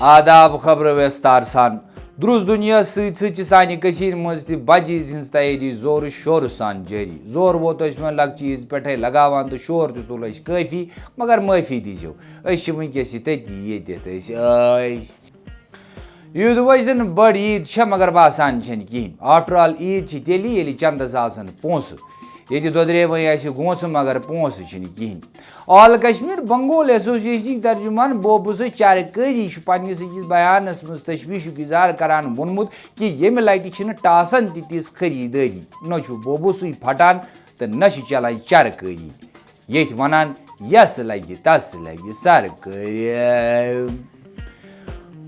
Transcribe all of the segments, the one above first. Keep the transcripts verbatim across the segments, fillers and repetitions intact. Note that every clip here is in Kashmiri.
آداب، خبرٕ ویستار سان۔ درُس دُنیاہَس سۭتۍ سۭتۍ چھِ سانہِ کٔشیٖرِ منٛز تہِ بَجہِ عیٖذ ہٕنٛز تیٲری زورٕ شورٕ سان جٲری۔ زور ووت اَسہِ وۄنۍ لۄکچہِ عیٖذ پٮ۪ٹھَے لگاوان تہٕ شور تہِ تُل اَسہِ کٲفی، مگر معٲفی دیٖزیو، أسۍ چھِ وٕنکیٚس یہِ تٔتی ییٚتٮ۪تھ أسۍ ٲسۍ۔ یوٗت وۄنۍ زَن بٔڑ عیٖد چھےٚ، مگر باسان چھَنہٕ کِہیٖنۍ۔ After all، عیٖد چھِ تیٚلی، ییٚلہِ چندَس آسَن پونٛسہٕ۔ ییٚتہِ دۄدرے وۄنۍ اَسہِ گونٛژھٕ، مگر پونٛسہٕ چھِنہٕ کِہیٖنۍ۔ آل کشمیر بنگول ایسوسیشنٕکۍ ترجمان بوبو سٕنٛز چرٕ کٲری چھُ پننِس أکِس بیانَس منٛز تشویشُک اظہار کران ووٚنمُت کہِ ییٚمہِ لٹہِ چھِنہٕ ٹاسَن تہِ تِژھ خریدٲری، نہ چھُ بوبو سٕے پھٹان تہٕ نہ چھِ چلان چرٕ کٲری۔ ییٚتھۍ وَنان، یَس لَگہِ تَس لَگہِ سَر کٔرِتھ۔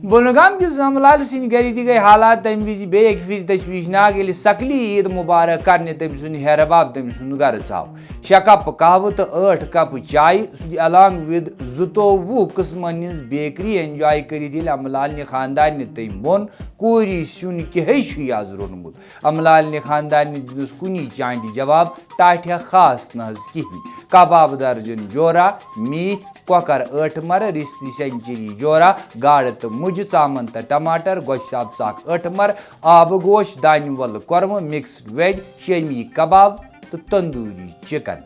بُلگام کِس املال سٕنٛدِ گَرِ تہِ گٔے حالات تَمہِ وِزِ بیٚیہِ اَکہِ پھِرِ تشویشناک، ییٚلہِ سکلی عیٖد مُبارک کرنہِ تٔمۍ سُنٛد ہیرٕ باب تٔمۍ سُنٛد گَرٕ ژاو۔ شےٚ کپ قہوٕ تہٕ ٲٹھ کپ چایہِ سۭتۍ along with زٕتووُہ قٕسمَن ہٕنٛز بیکری enjoy کٔرِتھ ییٚلہِ املالنہِ خاندارنہِ تٔمۍ ووٚن، کوٗری سیُن کیٛاہ چھُے آز روٚنمُت؟ املالنہِ خاندارنہِ دیُتنَس کُنی چانٹہِ جواب، ٹاٹھیا خاص نہ حظ کِہیٖنۍ۔ کباب درجن جورا، میٖتھۍ، کۄکر ٲٹھ مَرٕ، رِستہٕ سینچری جورا، گاڈٕ تہٕ مُجہِ، ژامن تہٕ ٹماٹر، گۄشتاب ژکھ ٲٹھ مَرٕ، آبہٕ گوش، دانہِ وَل کۄرمہٕ، mixed veg، شٲمی کباب تہٕ تندوٗری chicken۔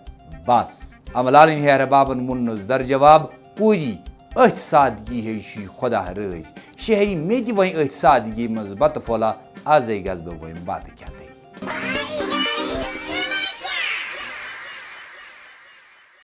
بس۔ املالٕنۍ ہیرٕ بابن ووٚننَس در جواب، پوٗری أتھۍ سادگی ہے چھُے خۄدا رٲضۍ۔ شہری مےٚ تہِ وۄنۍ أتھۍ سادگی منٛز بتہٕ پھوٚلہ، ازَے گژھٕ بہٕ وۄنۍ بتہٕ کھٮ۪تھٕے۔